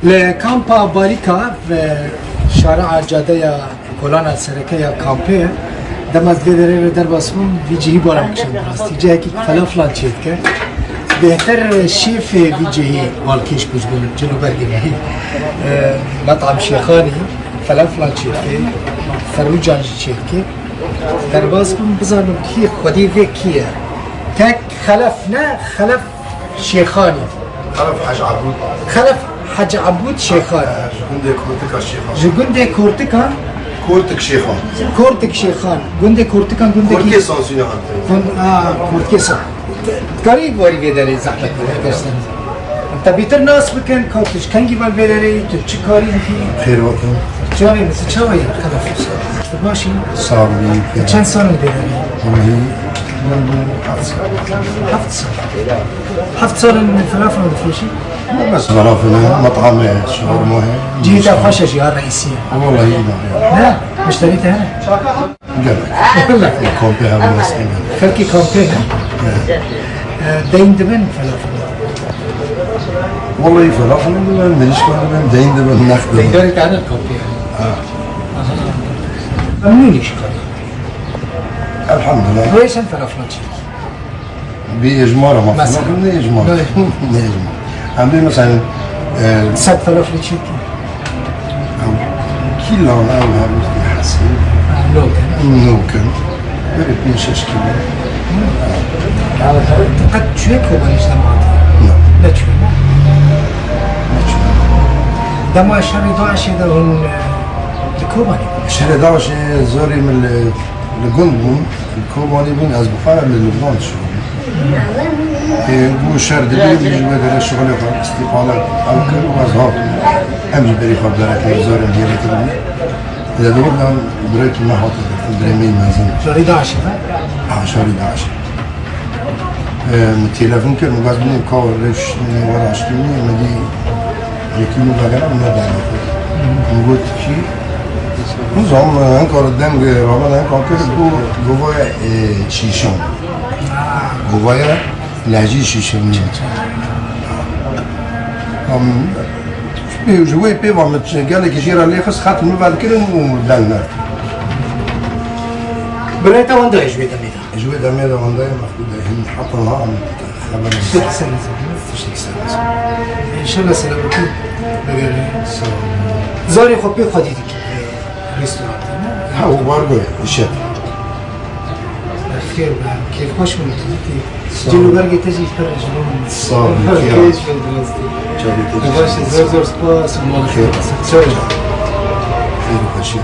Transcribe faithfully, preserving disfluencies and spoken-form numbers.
Li kampa Barîka ve şareya cadeya kolana sereke ya kampê, dema ez vê derê re derbas bûm, vî cihî bala min kişand rastî. Cihekî felaflan çêdike. Bêhtir şêfê vî cihî balkêş bû ji bo cil û bergê me. E, Metam Şêxanî felaflan çêdike, fermûcan jî çêdike. Derbas bûm, bizanim kî xwedî vê kî ye. Tek Xelef ne, Xelef Şêxanî. Xelef Hec Ebûd. Xelef Hec Ebûd Şêxanî. Ji gundê Kortika Şêxan. Ji gundê Kortikan? Kortik Şêxan. Kortik Şêxan. Gundê Kortikan, gundê kî? Korkêsan Sînê Antê. Gund-, a, Korkêsan. Karî warî vê derê zehmet bide, gerçekten. Te bêtir nas bikin, ka tu ji kengî ve vê derê, tu çi karî dikî? Xêr hatin. Çawa yî, çawa yî, Xelef? Tu baş î? Sağ ol, iyiyim. Çend sal in vê derê? Vallahi, heft sal. Heft sal. Heft sal in felaflan difroşî? Ne bes felaflan, metamê, şawarma he. Cihê te xweş e jî, ha reîsî ye. Vallahi iyi ya. Ne? Müşterî te hene? Gelek. Gelek. Kampê hev mezin. Xelkê kampê he? Evet. E, deyn dibin felaflan? Vallahi felaflan dibin, mirîşkan dibin, deyn dibin, nexd dibin. Deydarê te hene kampê he? Ha. Aha. Memnûn îş karî? Elhamdülillah. Rêsen felaflan çi? Bi êjmara ma Mesela. Felaflan ne êjmar? Ne. Ne êjmar? Em bê mesela, e, Sed felaflê çi ki? Em kîlan, em her wextê hesî. Ha, nokin. Nokin. Böyle pênc şeş kilo. Qet çûye Kobanî ji dema hatî? Ne. Ne çûye, ne? Ne çûye. Dema şerê DAIŞê de hûn, e, li Kobanî bûn? Şerê DAIŞê zorê min li, li gund bûn. Kobanî bûn, ez bi xwe re li Lubnan dişuxulîm. Ê, bû şer dibî, min ji wê derê şuxulê xwe îstîqale ew kir û ez hatim. Em jî berî xwe bi derekê zarên hêvî kirin. Lê di wir de birêkî me hate girtin, birê me yî mezin. Şarî DAIŞê be? Ha, şarî DAIŞê. Ê, min telefon kir, min got, binê ka rêş, min were aştî min, min dî yekî min vegera, min nedane xwe. Min got, kî? Nizam, Ankara deng, rava deng Ankara bu govaya, e, şîşan. Govaya lejî şîşan. Am, ji wê pê va min gelekî jê re lê xist, xet min vel kirin û deng nert. Birayê te wenda ye ji wê demê de? Ji wê demê de wenda ye, mexbû de hin heta niha em xeber Tiştekî ser nizam. Tiştekî ser nizam. Înşallah selametî vegerê. Sağ ol. Zarê xwe pê xwedî dikî, e, restorantê, ne? Ha, û bar goye, îşet. Xêr be, kêfxweş bûm tu dikî. Sağ ol. Cil û bergê te jî pir ji bo min. Sağ ol, Kêf be, rastî. Çavê te jî. Baş e, zor zor spas û mal xêr. Xêr. Çaw. Xêr û xweşî.